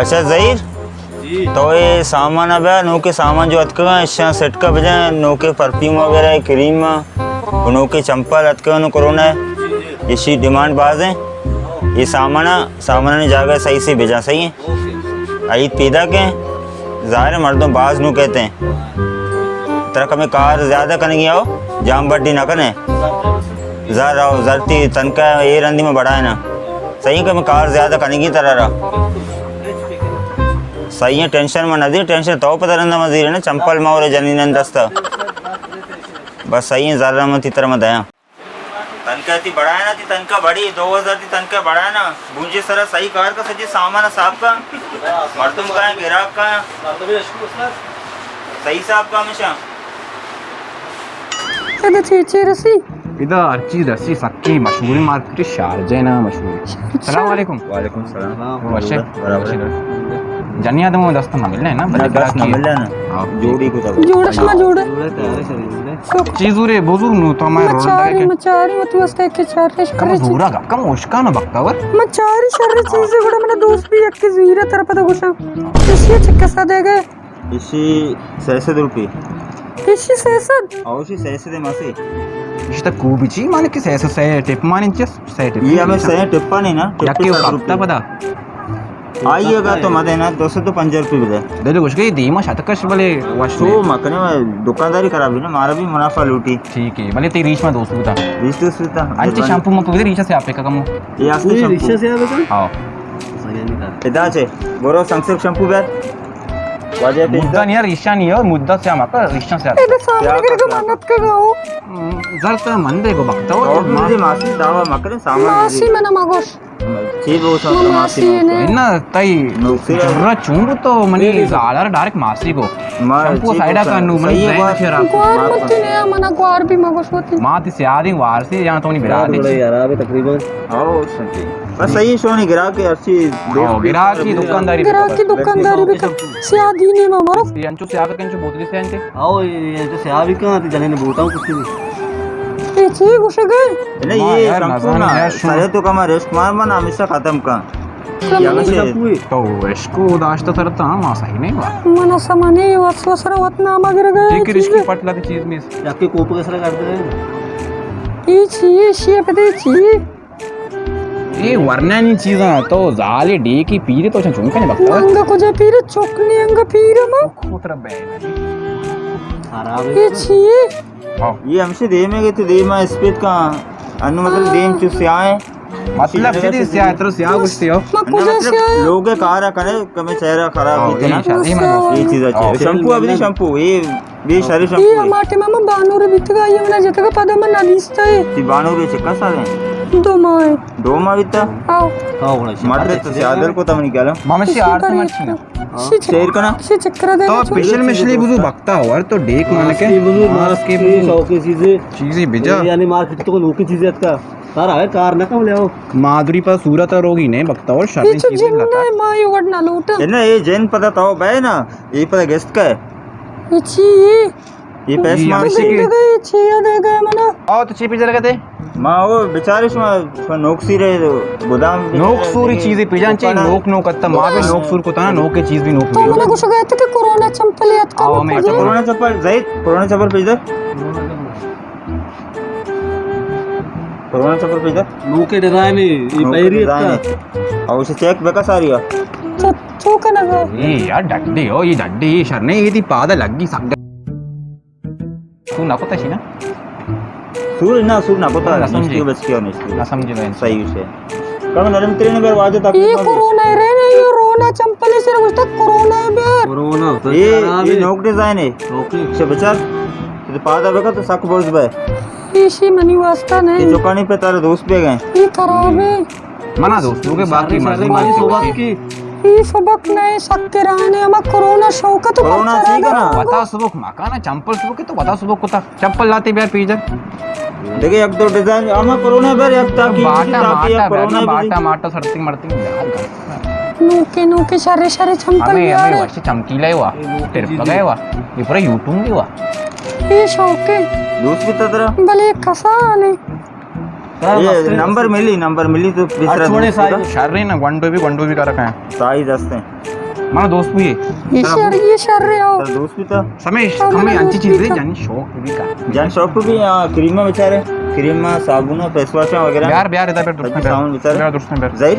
اچھا ظہیر، جی۔ تو اے سامان ءَ بیا، نوکیں سامان جو اتکگ اَنت، اشاں سیٹ کا بجا، نوکیں پرفیوم وغیرہ، کریم، نوکیں چمپل اتکگ اَنت کرونا ءِ۔ جی، جی۔ اشی ڈیمانڈ باز اِنت۔ اے سامان ءَ، سامانانی جاگہ صحیح سے بجا، صحیح اِنت؟ اوکے۔ عید پیداک اِنت، ظاہر اِنت مردم باز نوں کئیت۔ ترا کمے کار زیادہ کنگی اِنت، جام بڈی نہ کنے۔ زر او زر تئی تنخواہ اے رندی ما بڑھائیناں۔ صحیح اِنت، کمے کار زیادہ کنگی اِنت ترا را۔ صحیح اِنت، ٹینشن ما نہ زیر، ٹینشن تو پہ ترا رندا ما زیراں نا، چمپل ما اور جنین دستا۔ بس صحیح اِنت، زر من تئی ترا ما دیاں۔ تنخواہ تئی بڑھائیناں، تئی تنخواہ بڑی، دو ہزار تئی تنخواہ بڑھائیناں۔ بونجے سرا صحیح کار کا، سجے سامان صاف کا، مردم کا، گراک کا، صحیح صاف کا ہمیشہ۔ ادا چی چی رسی؟ ادا ہر چیز رسی، سکی مشہوری مارکیٹ، شارجہ نا مشہوری۔ شارجہ۔ السلام علیکم۔ وعلیکم السلام۔ وشے؟ برابر۔ وشے۔ جنی آدم دست نہ ملے نا، نہ، بلے دست نہ ملے نا۔ ہاں۔ جوڑی کو تو۔ جوڑ شما جوڑ۔ چی زورے بزرگ نوں تو ہمے روڈ چاری، دے کے۔ مچاری، وتی واسطے کہ چار ریش کم کرے چی۔ زورا گپ کم اشکا نہ بختاور۔ مچاری شر چیزے گڑا منا دوست بھی یک زیرہ تر پدا گوشاں۔ اشی چکا سا دے گئے۔ اشی سئے سد روپی۔ اشی سئے سد؟ او اشی سئے سد ماسی۔ اشی تا کو بچی مانے کہ سئے سد سئے ٹپ مانے چس۔ سئے ٹپ۔ یہ ہمیں سئے ٹپا نہیں نا، ٹپ یکے سات وقت روپے۔ پدا۔ آئی اگا تو مدے نا، دو سد پنجاہ روپے بدے۔ دے دے گوش گئی دیما شتکش بلے وش تو نہیں۔ مکنے میں دکانداری خراب ہے نا، مارا بھی منافع لوٹی۔ ٹھیک ہے، بلے تی ریش میں دوست بتا۔ ریش دوست بتا۔ انچے شیمپو مکو بدے، ریشا سے آپ کا کمو۔ یہ آستے پوری شیمپو۔ ریشا سے آپ کا؟ ہاں۔ ادا چے، برو سنسلک شیمپو بیار۔ واجہ پیش مدہ دار۔ نہیں یار، ریشا نہیں ہے، مدہ سے ہم آپ کا، ریشا سے آپ کا۔ ادا سامنے کیا کر کے کرتا؟ منت کا گاؤ۔ زر تا من دے گو بختا ہو، اور تو مجھے ماسی دعویٰ مکنے سامنے ماسی مجھے۔ منا مگوش۔ چی بو سا ماسی ماسی نے۔ نہ، تئی نوکسے۔ جرا چون بو تو منی زالر ڈائریکٹ ماسی کو۔ ما شمپو چی سائیڈا بو سا؟ کا نو منی صحیح برین بات۔ چرا۔ گوار مت نے، منا گوار بھی مگوش ہوتی۔ ما تی سیادی وارسی یا تو نی برادی۔ یار، آبے تقریباً۔ او سنتی۔ بس صحیح شونی گراکی ہرچی۔ او، گراکی دکانداری۔ گراکی دکانداری بھی کر۔ سیادی نے ما مرس۔ یہ انچو سیادہ کنچو بوتلی سے انتے۔ او، یہ انچو سیادی کہاں تے جنے نے بوتا ہوں کچھ نہیں۔ یہ چی گوشے گئے؟ نہیں، یہ شمپو نا، سرے تو کما ریسٹ مار من ہمیشہ ختم کن۔ تو اشکو داشتہ ترتا ہم آسائی نہیں ہوا۔ من سمانی وسوسہ وت نام اگر گئے۔ ٹھیک ہے، اشکی پٹ لگی چیز میں۔ یا کہ کوپ کے سر کرتے ہیں۔ یہ چی، یہ شیپ دے چی۔ اے ورنانی چیزاں تو زالے ڈیکی پیرے تو چون کنے بکتا۔ انگا کجا پیرے چوک نے انگا پیرے ما۔ خود رب ہے۔ خراب ہے۔ یہ چی؟ ہاں۔ یہ ہمشے دیمے گے تو دیما اسپیت کا انو مطلب دیم چو سیاہ ہے۔ مطلب چیزیں سیاہ ہے، ترو سیاہ گشتی ہو۔ ما کجا سیاہ ہے؟ لوگ کارا کنے کمے چہرہ خراب بیتے نا۔ یہ چیز اچھے۔ شمپو ابھی شمپو، یہ بے شرے شمپو۔ یہ ہمارے ماما بانور بیتگا، یہ منا جتگا پدا من نہ دیستا ہے۔ تی بانور چکا سال ہے؟ دو ماہ ہے۔ دو ماہ بیتا؟ ہاں۔ مٹے تو سیادل کو تمنی کہلا۔ ماما سی آرت مرچی نا۔ شیر کنا۔ شیر کنا۔ تو پشل مشلی بزو بکتا ہو، تو ڈیک مان کے۔ بزو ماسک کے بزو۔ شوقی چیزیں۔ چیزیں بجا۔ یعنی مارکیٹ تو نوکی چیزیں اتکا۔ سارا ہے کار نہ کم لے آؤ۔ مادری پر صورت روگی نہیں بکتا ہو، شریں چیزیں لگا۔ مائی وڈ نہ لوٹا۔ اے جن پتا تو بے نا، یہ پتا گست کا ہے۔ یہ چی ہے؟ یہ پیس مانسی کے۔ یہ چی ہے دے گئے منا؟ آؤ تو چی پیچھے لگتے؟ ما وہ بیچارے شما، شما نوک سیرے گدام۔ نوک سوری چیزیں پیجان چاہیے، نوک نوک کتا، ما بھی نوک سور کتا نا، نوک کی چیز بھی نوک۔ تو منا گوشو گئے تھے کہ کرونا چمپل یاد کر۔ کرونا چمپل، زید، کرونا چمپل پیج دے۔ کرونا چمپل پیج دے۔ نوک ڈیزائن ہے، یہ نوک پیری ڈیزائن ہے۔ اور اسے چیک بکا ساری ہے۔ چو کنگا۔ اے یار ڈڈی ہو، یہ ڈڈی، یہ شر نہیں، یہ دی پادا لگی سک۔ سور نہ کتا شی نا؟ سور نہ، سور نہ کتا، نہ سمجھی۔ نشتی بچ کے نشتی۔ نہ سمجھی میں۔ صحیح سے۔ کم نرم ترین بیر واجہ تک۔ یہ کرونا ہے رہے، یہ رونا چمپل ہے، سر مجھتا کرونا ہے بیر۔ کرونا، یہ، یہ نوک ڈیزائن ہے۔ اوکے۔ سے بچار، تو پادا بکا تو سک بوز بے۔ یہ شی منی واسطہ نہیں۔ یہ چکانی پہ تارے دوست پہ گئے۔ یہ خراب ہے۔ منا دوستوں کے باقی مرضی مانی سبق کی۔ یہ سبق نئے سکرانے، ہما کرونا شوق تو کرونا سی کرا۔ وتا سبق مکانا چمپل سبق تو وتا سبق کتا۔ چمپل لاتے بیار پیجر۔ دیکھے یک دو ڈیزائن، ہما کرونا بر یک تاکی باٹا، تاکی ماٹا، کرونا باٹا، ماٹا سرتی مرتی۔ نوکے نوکے شرے شرے چمپل ہمیں، بیار۔ ہمیں وش چمکیلا ہوا، ٹرپ لگا ہوا۔ یہ پورا یوٹیوب ہوا۔ یہ شوق ہے۔ دوست بھی تدرا۔ بلے کسانے۔ اے نمبر ملی، نمبر ملی تو بسرا دوست بوتا۔ شر ہے نا، گونڈو بھی، گونڈو بھی کر رکھا ہے۔ سائز ہستے۔ مارا دوست بھی ہے۔ یہ شر، یہ شر ہے، آؤ۔ ترا دوست بھی تھا۔ سمیش، ہمیں انچی چیز ہے، جانی شوق بھی کا۔ جان شوق بھی، آ، کریم بیچارے، کریم، صابن، فیس واش وغیرہ۔ بیار، بیار، ادا بیار، درست بیار۔ سامان بیچارے۔ بیار، درست بیار۔ زہیر،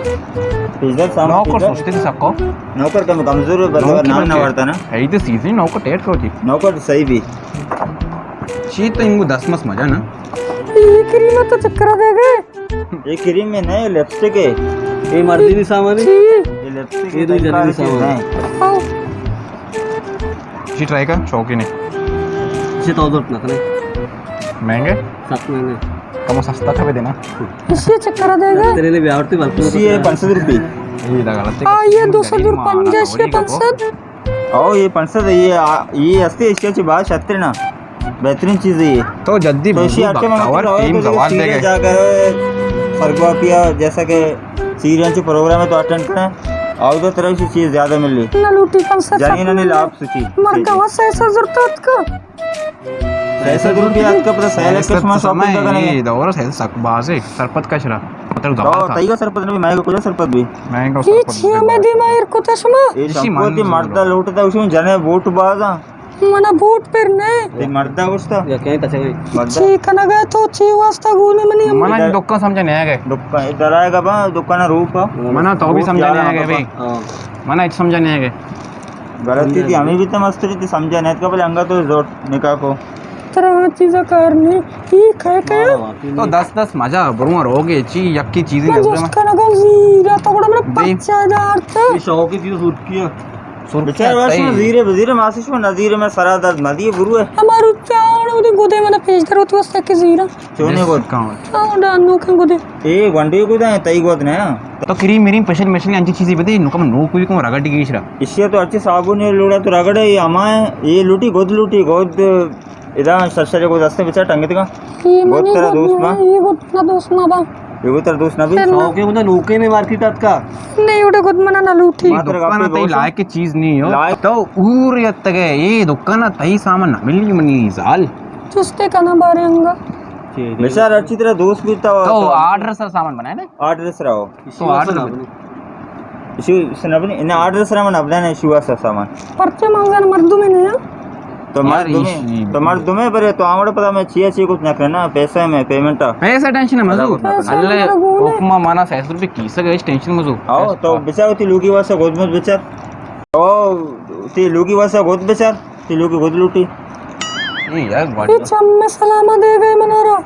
پیزا سامان، نوکر سستے تھی سکو۔ نوکر کم، کمزور ہے، بس نوکر نام نہ ورتا نا۔ ہے تو سیزن نوکر ٹیٹ کو جی۔ نوکر صحیح بھی۔ چی تو انگو دس مس مزہ نا۔ یہ کریم تو چکر دے گئے۔ یہ کریم میں نہیں، لپسٹک ہے۔ یہ مردی نہیں سامان ہے۔ یہ لپسٹک ہے، یہ تو جنرل سامان ہے۔ ہاں۔ جی ٹرائی کر، شوقین ہے۔ اسے تو ضرورت نہ کرے۔ مہنگے؟ سخت مہنگے۔ کم سستا تھا بھی دینا۔ اسے چکر دے گا۔ تیرے لیے بھی آورتی بلکہ اسے یہ پانچ سو روپے۔ یہ دا غلط ہے۔ ہاں، یہ دو سو دور پنجاہ، اسے پانچ سو۔ او، یہ پانچ سو، یہ آ، یہ ہستے، اسے چی بات شتر نا۔ بہترین چیز ہے یہ۔ تو جلدی تو اسی بولو، ہٹے میں بختاور مطلب ٹیم تو زوال دے سیدھے گئے۔ جا کر فرگوا پیا، جیسا کہ سیریل چی پروگرام ہے تو اٹینڈ کریں۔ اور ادھر طرف سے چیز زیادہ مل رہی۔ نہ لوٹی کم سے جانی سب نہ لاپ سوچی۔ مرگا واسا ایسا ضرورت ہے اس کا۔ ایسا ضرورت ہے اس کا، پتہ سیل ایسا قسمہ تو شاپنگ سمے کا کرنے۔ یہ دور ہے سک بازے، سرپت کا شرا۔ مطلب تو زبان تھا۔ تیگا سرپت نہیں، میں کو کجا سرپت بھی۔ میں کو یہ سرپت چیز بھی۔ میں دے ماہر کو تشما۔ یہ اسی شمپو من تھی ضرور۔ مردہ لوٹتا، اسی میں جنے بوٹ بازا۔ منا بوٹ پر نہ۔ تے مردا گوشتا؟ یا کہیں تچگئی؟ مردا۔ چی کنگا تو چی واسطہ گونے منی امّی؟ منا دکان سمجھا نہیں آگے۔ دکان، ادھر آئے گا با، دکان روپ۔ منا تو بھی سمجھا نہیں آگے بھائی۔ ہاں۔ منا اچ سمجھا نہیں آگے۔ غلطی تھی، ہمیں بھی تو مستری تھی، سمجھا نہیں تو بولے انگا تو زور نکاح کو۔ ترا چیزا کار نہیں، ای کھائے کھائے۔ تو دس دس مزہ، برواں روگے، چی یکی چیزی من نظر جست میں۔ کنگا زیرا تو گڑا من دے۔ پچا دارتا۔ یہ شوقی چیز سوٹ کیا۔ سرخی بچار واش تئی۔ من زیرے بزیرے ماسی شما نزیرے میں سرا درد مدی برو ہے۔ ہمارو چاڑ ودی گودے من پیش درو تو سک زیرا۔ چونے گود کاؤں۔ آو ڈانو کن گودے۔ اے گونڈے گودا ہے، تئی گود نہ۔ تو کریم مریم پشل مشل انچی چیزی بدے، نو کم نو کوئی کم رگڑ گیش را۔ اشیا تو اچھے صابن ہے، لوڑا تو رگڑ ہے، یہ ہما ہے، یہ لوٹی گود لوٹی گود۔ ادا سر سر گود استے بچار ٹنگے تکا۔ یہ گود منی ترا گود دوست نہ، ما۔ یہ گود ترا دوست نہ با۔ یہ گود ترا دوست نہ بی۔ شوق ہے مجھے نوکے نے مارکیٹ اتکا۔ نہیں، اڑے گود منا نہ لوٹی۔ ما ترا دکان گپے تئی گوشاں۔ لائق چیز نہیں ہو۔ لائق۔ تو اور یتگے، یہ دکان تئی سامان نہ ملی منی زال۔ چستے کنا بارے انگا۔ بچار اچھی طرح دوست بیتا ہو۔ تو آرڈر سر سامان بنائے نا؟ آرڈر سر ہو۔ تو آرڈر۔ ایشی سنا بنی، انہیں آرڈر سرا من ابدان ایشی واسطہ سامان۔ پرچے مانگان مردم ہے نا؟ تو یار مردم ہے، ایشی تو مردم ہے برے تو آمڑ پتا میں چیا چی کچھ نہ کرنا، پیسہ میں پیمنٹ آ۔ پیسہ ٹینشن مزو۔ پیسہ اللہ مردم ہے۔ حکم مانا سیس روپے کیسا گئے ٹینشن مزو۔ آؤ، تو بچا ہوتی لوگی واسطہ گود مت بچار۔ او، تی لوگی واسطہ گود بچار، تی لوگی گود لوٹی۔ یہ یار، یہ چم میں سلامہ دے گئے منارا۔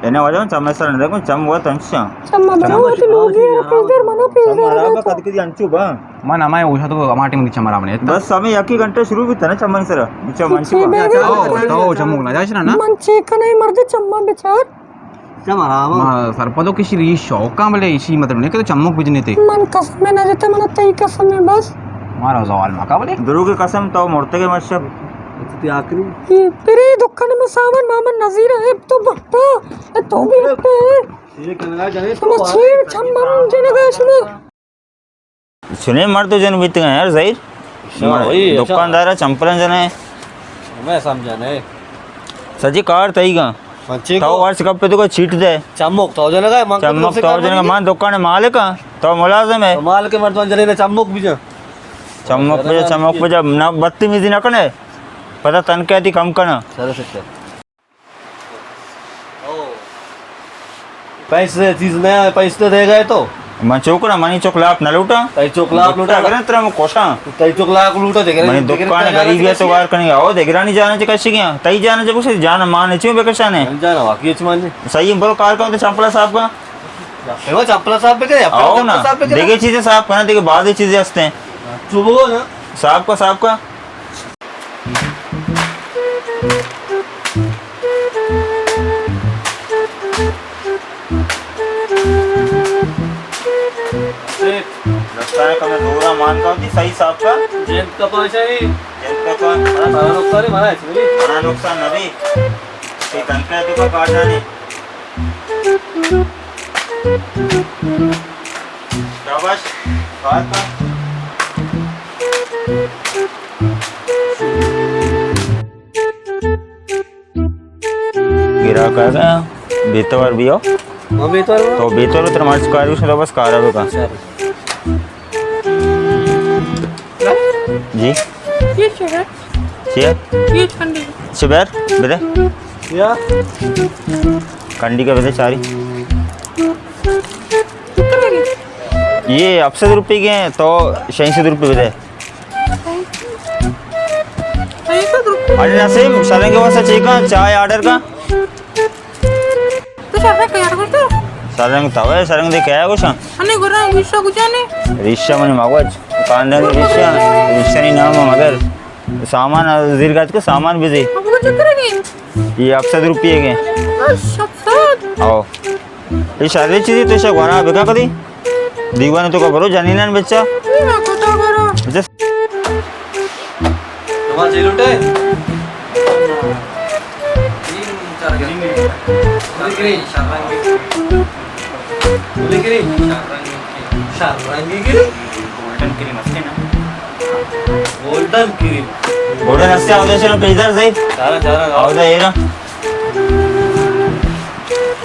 انا واجہ چم سر نہ دیکھو، چم وہ تنشا۔ چم بنا وہ تو لوگی ہے، پیش دار منا پیش دار۔ چم کد کدی انچو با۔ من ہمائے اوشا تو ہمارا ٹیم دی چم رابنے۔ بس ہمیں یک ہی گھنٹہ شروع بھی تھا نا چمن سر۔ چمن چی بے بے تو، تو چمک نہ جاش نا۔ من چیک نہیں مردے چمن بچار۔ چم رابا۔ ما سرپدو کشی ری شوقاں بلے ایشی مطلب نہیں کہ چمک بجنے تے۔ من قسم میں نہ جتے، من تئی قسم میں بس۔ مارا زوال مکا بلے۔ دروگ قسم تو مرتے کے مشب۔ تی آخری۔ پری دکان میں سامان ماما نظیر ہے تو بٹا۔ اے تو بھی اٹے۔ یہ کنگا جانے تو شما چیر چم مرون جنگا شما۔ چنے مرد جن بیتگا یار ظاہر۔ شما وہی، اچھا۔ دکاندارا چمپلن جنے۔ میں سمجھا نہیں۔ سجی کار تئی گا۔ من چی تو کو؟ ورچ کپ تو کو چیٹ دے۔ چمک تو جنگا، من چمک تو جنگا، من دکان مالک ہاں، تو ملازم ہے۔ تو مالک مردم جنے چمک بھی جا۔ چمک بھی جا، چمک بھی جا، نہ بدتمیزی نہ کنے۔ پتہ تنکے تی کم کنا۔ سر سکتا۔ پیسے چیز نہ ہے، پیسے تو دے گئے تو۔ من چوکڑا، منی چوک لاپ نہ لوٹا۔ تئی چوک لاپ لوٹا۔ اگر ترا من کوشاں۔ تئی چوک لاپ لوٹا، دے گئے، منی دے گئے، دکان دے گئے، غریبی ہے تو گار کنی۔ آؤ، دے گرانی جانا چے کشی گیا۔ تئی جانا جب اسے جانا مان چیوں بے کشانے۔ جانا واقعی اچ مان۔ صحیح، برو کار کرو تو چمپلا صاحب کا۔ وہ چمپلا صاحب پہ کیا؟ آؤ نا، چمپلا صاحب پہ کیا؟ دیکھے چیزیں صاف کرنا، دیکھے بعض چیزیں ہستے ہیں۔ چوبو نا۔ صاحب کا، صاحب کا۔ رستہ ہے کمے دورا مان کا ہوتی، صحیح صاف کا۔ جند کا پانچ ہے۔ جند کا پانچ۔ منا سارا نقصان ہے، منا ایسے نہیں۔ منا نقصان نہ بھی۔ تے تنکا تو کا کاٹا نے۔ شاباش، بات بات۔ گراک آ گیا، بیتوار بیو۔ تو بیتور تر مرچ کاری شو بس کارا بکن۔ جی۔ یہ چی ہے؟ چی ہے؟ یہ چی کنڈی؟ چی بیر؟ بدے۔ یا۔ کنڈی کا بدے چاری۔ یہ ہفت سد روپے کے ہیں تو شش سد روپے بدے۔ ارے نسیم، شرنگ واسطہ چی کا؟ چائے آرڈر کا؟ تو شرنگ تیار کرتا؟ شرنگ تو ہے، شرنگ دے کیا ہے کچھ؟ انے گرا ریشہ کجا نے؟ ریشہ منی مگوج، کاندانی ریشہ، ریشہ نی نام ہے مگر سامان زیر گات کو سامان بزی۔ اب وہ چکر ہے؟ یہ ہفت سد روپے کے۔ ہفت سد؟ او۔ یہ شریں چیزی تو شا گورا بکا کدی؟ دیوان تو کا برو جنینان بچہ۔ یہ میں کتا برو۔ جس۔ تمہارا چیز لوٹے؟ گولڈن کریم۔ گولڈن کریم۔ گولڈن ہستے آؤ دے شنو پیدر زید۔ چارا، چارا، آؤ۔ آؤ دے ایرا۔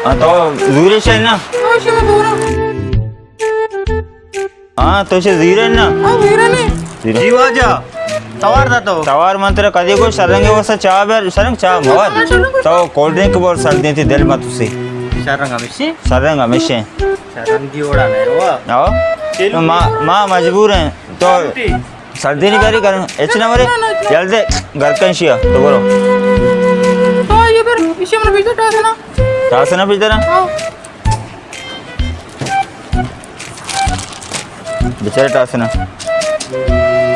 ہاں، تو زورے شے نا؟ ہاں، شما دورا۔ ہاں، تو چہ زیرے نا؟ ہاں، زیرے نے۔ زیرے۔ جی واجہ، توار دا تو۔ توار من ترا کدی کو شرنگ وسا چاہ بر، شرنگ چاہ مور۔ تو کولڈ ڈرنک بور سردیں تئی دل مت اسی۔ شرنگ ہمیشی؟ شرنگ ہمیشی۔ شرنگ دی اوڑا نہیں ہوا۔ آؤ۔ تو ما، ما مجبور ہیں۔ تو سردی نہیں کری کرن، اچ نہ مرے۔ جلدی گھر کن شیا، تو برو۔ تو یہ بر، اسی من بیچ ٹاس نا۔ ٹاس نا بیچ نا؟ ہاں۔ بیچارے ٹاس نا۔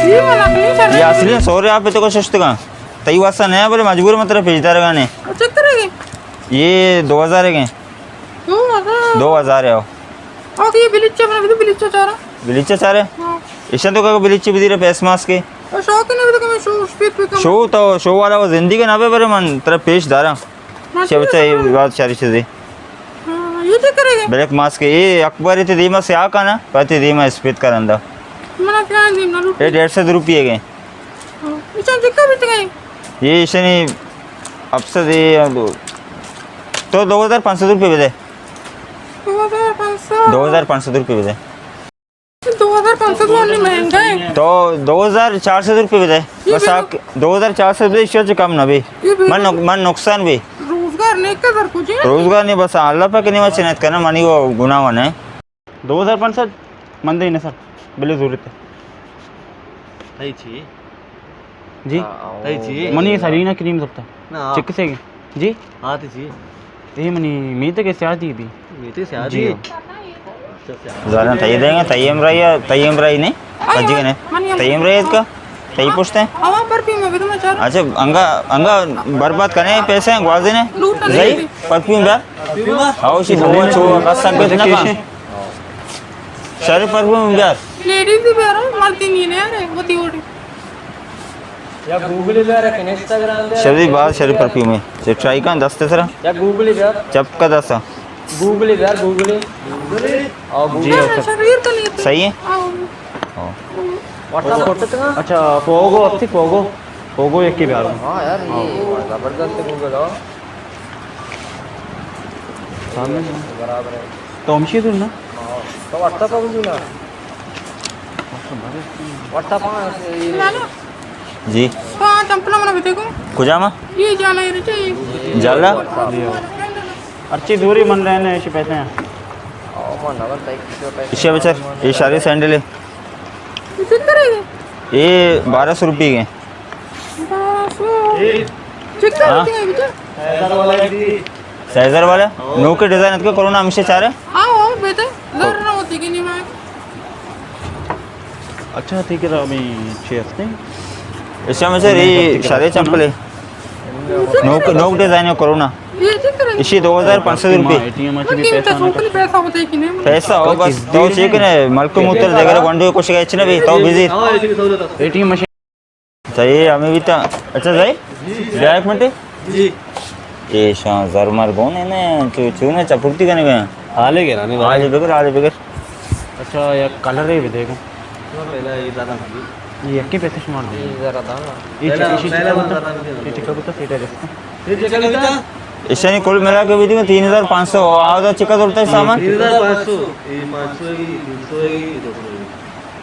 یہ والا کہیں سر۔ یہ اصلی ہے، سو روپے آپ تو کو ششت کا۔ تئی واسطہ نیا بولے مجبور مت رہے پیچ دار گانے۔ چیک کرے گی؟ یہ دو ہزار کے۔ دو ہزار؟ دو ہزار ہے۔ اوکے، یہ بلیچ ہے، میں بلیچ چاہ رہا۔ بلیچ چاہ رہے؟ ہاں۔ ایشاں تو کہ بلیچ بدی رہے فیس ماسک کے۔ اور شو کے نہیں تو کہ میں شو اسپیڈ پہ کم۔ شو تو، شو والا وہ زندگی نہ بے برے من ترا پیش دارا۔ ہاں، چہ بچہ یہ بات ساری چیزیں۔ ہاں، یہ چیک کرے گا؟ بلیک ماسک، یہ اکبر تئی دیما سیاہ کا نا، پر تئی دیما اسپیت کرندا۔ منا کیا دیم نہ لوٹ۔ یہ ڈیڑھ سو روپیے کے۔ ہاں، یہ چیک کر بیٹھ گئے۔ یہ شنی اپسد یہ دو۔ تو دو ہزار پانچ سو روپے بدے۔ دو ہزار پانچ سو۔ دو ہزار پانچ سو روپے بدے۔ دو ہزار پانچ سو تو نہیں مہنگا ہے۔ تو دو ہزار چار سو روپے بدے۔ یہ بس بھی آ، دو ہزار چار سو بدے، اس سے کم نہ بی۔ یہ بھی من نق-، من نقصان بی۔ روزگار نہیں قدر کچھ ہے۔ روزگار نہیں، بس اللہ پاک نے واسطے نہ کرنا، منی وہ گناہ ونے۔ دو ہزار پانچ سو من دے نہ سر، بلے ضرورت ہے۔ تئی چی؟ جی۔ ہاں، تئی چی؟ منی سرینا کریم زبطہ۔ نا۔ چک سے گے؟ جی؟ ہاں، تئی چی؟ اے منی میتگ ءِ سیادی بی۔ میتگ ءِ سیادی؟ جی۔ اچھا، سیادی۔ زاناں تئی دیں گے، تئی ہمراہی، تئی ہمراہی نہیں؟ سجی نے۔ تئی ہمراہی کا؟ تئی پشت ہیں؟ اچھا، انگا، انگا برباد کرنے پیسے ہیں، گوازے نے۔ زئی، پرفیوم دار۔ آؤ، سی بہت چھو، بس سب کچھ نہ کام۔ شر پرفیوم یار۔ لیڈیز بھی بیارو، مرد نہیں یار، وہ تھی اوڑی۔ یا گوگل بیار کہ انسٹاگرام بیار۔ شری باز شری پرفیوم ہے۔ چیک ٹرائی کن دست سرا۔ یا گوگل بیار۔ چپ کا دستا۔ گوگل بیار، گوگل۔ آؤ، گوگل۔ جی، ہاں، اوکے۔ شریر تو نہیں تھی۔ صحیح ہے؟ آؤ۔ ہاں۔ واٹس ایپ کرتے تھے نا؟ اچھا، فوگو، اب تھی فوگو۔ فوگو ایک کے بیار۔ ہاں یار، یہ زبردست ہے گوگل، ہاں۔ سامنے۔ برابر ہے۔ تو ہمشی دور نا؟ ہاں، تو واٹس ایپ پر بھی نا۔ واٹس ایپ پر۔ جی۔ ہاں، چمپل منا بھی دیکھو۔ کجا ما؟ یہ جانا ہے، رچے۔ جالا؟ ہرچی دوری من رہنے، ایشی پیسے ہیں۔ ایشی بچار، یہ شاری سینڈل ہے۔ یہ بارہ سو روپے کے۔ بارہ سو۔ چیک کر۔ ہاں۔ سیزر والا؟ نوکیں ڈیزائن اتکا کرونا ہمیشہ چارے؟ ہاں، ہاں، بیٹے، زر نہ ہوتی کہ نہیں میں۔ اچھا، ٹھیک ہے، ابھی چھ ہفتے۔ اس میں سر، یہ شادی چمپل ہے۔ نوک، نوک ڈیزائن ہے کرونا۔ یہ چیک کریں۔ اسی دو ہزار پانچ سو روپے۔ اے ٹی ایم اچ بھی پیسہ نہ۔ پیسہ ہو بس، تو چیک نے، ملک موتر دے گھر گونڈو کچھ گئے اچ نہ بھی، تو busy. A T M machine. صحیح، ہمیں بھی تا۔ اچھا، صحیح؟ جی۔ بیا ایک منٹ۔ جی۔ اے شان زر مر گون ہے نا، چو، چو نا چپرتی کنے گیا۔ حالے گرا نے حالے بگر، حالے بگر۔ اچھا، یا کلر ہے بھی دیکھو۔ پہلا یہ زیادہ مہنگی۔ یہ یکی پیسے شمار دے۔ یہ زیادہ دانا۔ یہ پہلا، چکا، یہ پہلا چکا والا بتا، زیادہ مہنگی۔ یہ چکا بتا، سیٹا دیکھو۔ یہ چکا بتا۔ ایشانی کل ملا کے بھی تین ہزار پانچ سو۔ آ دا چکا زرتا ہے سامان؟ تین ہزار پانچ سو۔ اے پانچ سو ہے، تین سو ہے، دو سو ہے۔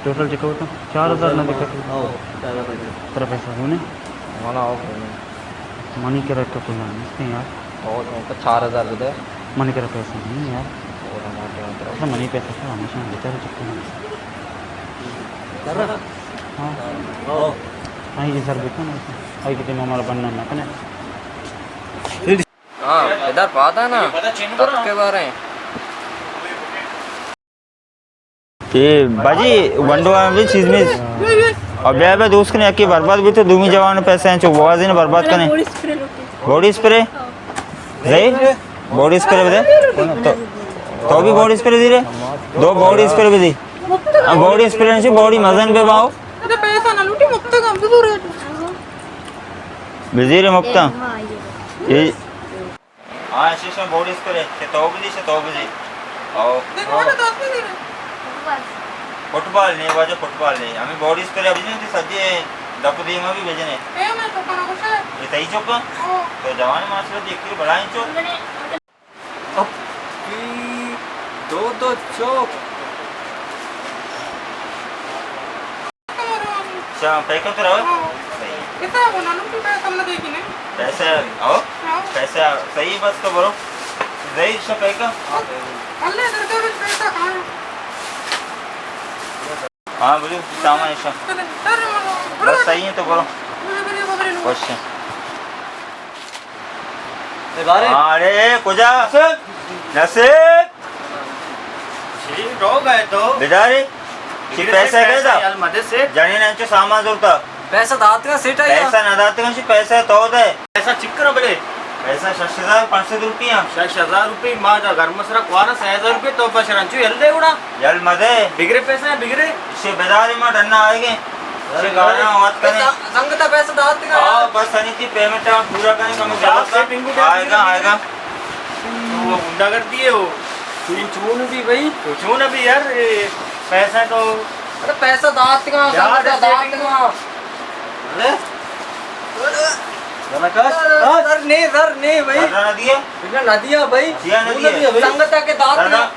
ٹوٹل چکا ہوتا؟ چار ہزار نہ دکھا۔ ہاں، چار ہزار۔ ترا پیسہ ہونے؟ والا آؤ۔ منی کرا تو کوئی نہیں یار۔ اور تو چار ہزار دے۔ منی کرا پیسہ نہیں یار۔ اور ہمارے اچھا، منی پیسہ تو ہمیشہ بیچارے چکے ہیں۔ ہاں۔ ہاں، یہ سر بیٹھا نا۔ آئی کتنے ہمارا بننا نہ کنے۔ ہاں، ادھر پاتا نا، تت کے بارے۔ اے باجی، گونڈو آ بھی چیز میں۔ اور بیا بیا دوست کنے، اکی برباد بھی تو دومی جوان پیسے ہیں، چو بوازی نے برباد کنے۔ Body spray? Zai? Body spray بدے؟ تو، تو بھی باڈی اسپرے دی رے؟ دو باڈی اسپرے بدی۔ ہاں، باڈی اسپرے نہیں، باڈی مزن پہ باؤ۔ اچھا، پیسہ نہ لوٹی، مفت کا ہم تو دور ہے۔ بزیر مفتا۔ اے ہاں، شیشہ باڈی اسپرے، کہ تو بزی، شہ تو بزی۔ او۔ دیکھو نا، تو اس میں دے رہے۔ فٹبال نہیں، واجہ فٹبال نہیں۔ ہمیں باڈی اسپرے ابھی نہیں، سجے دپ دیما بھی بجنے۔ اے میں تو کنا کچھ ہے۔ یہ تئی چوکا؟ ہاں۔ تو جوان ماشاءاللہ دیکھ کے بڑا ہی چوک۔ اپی دو دو چوک۔ اچھا، پیکر تو رہو؟ ہاں۔ صحیح۔ اتنا ہونا نو کہ پیسہ ہم نہ دیکھی نے۔ پیسہ، او؟ ہاں۔ پیسہ صحیح بس تو برو۔ زئی شا پیکر؟ اللہ درگاہ میں پیسہ کہاں ہے؟ ہاں، بولو، سامان ایشا۔ بس صحیح ہے تو برو۔ خوش ہے۔ اے بارے؟ ہاں، ارے، کجا؟ نصیب! نصیب! چی رو گئے تو؟ بداری؟ چی پیسہ گئے تا؟ یار مدد سے۔ جنین انچو سامان زورتا۔ پیسہ داتگا سیٹا یا؟ پیسہ نہ داتگا، چی پیسہ تو دے۔ پیسہ چکر بڑے؟ پیسہ شش ہزار پانچ سد روپیہ۔ شش ہزار روپی ما دا گھر مسرا کوارا سہ ہزار روپی تو پشرنچو یل دے اڑا۔ یل مدے۔ بگرے پیسہ بگرے۔ اسے بداری ما ڈنا آئے گے۔ اسے گانا وات کریں۔ سنگتا پیسہ داتگا۔ ہاں، بس انی تھی پیمنٹ ہم پورا کریں، کم زیادہ۔ آئے گا، آئے گا۔ تو وہ گنڈا کر دیے ہو۔ چون، چون بھی بھائی۔ تو چون بھی یار، اے پیسہ تو۔ ارے پیسہ داتگا، یار، سنگتا داتگا۔ ارے؟ زر، زر نہیں، زر نہیں بھائی۔ زر نہ دیا؟ نہ دیا بھائی۔ دیا نہ دیا؟ سنگتا کے داتگا۔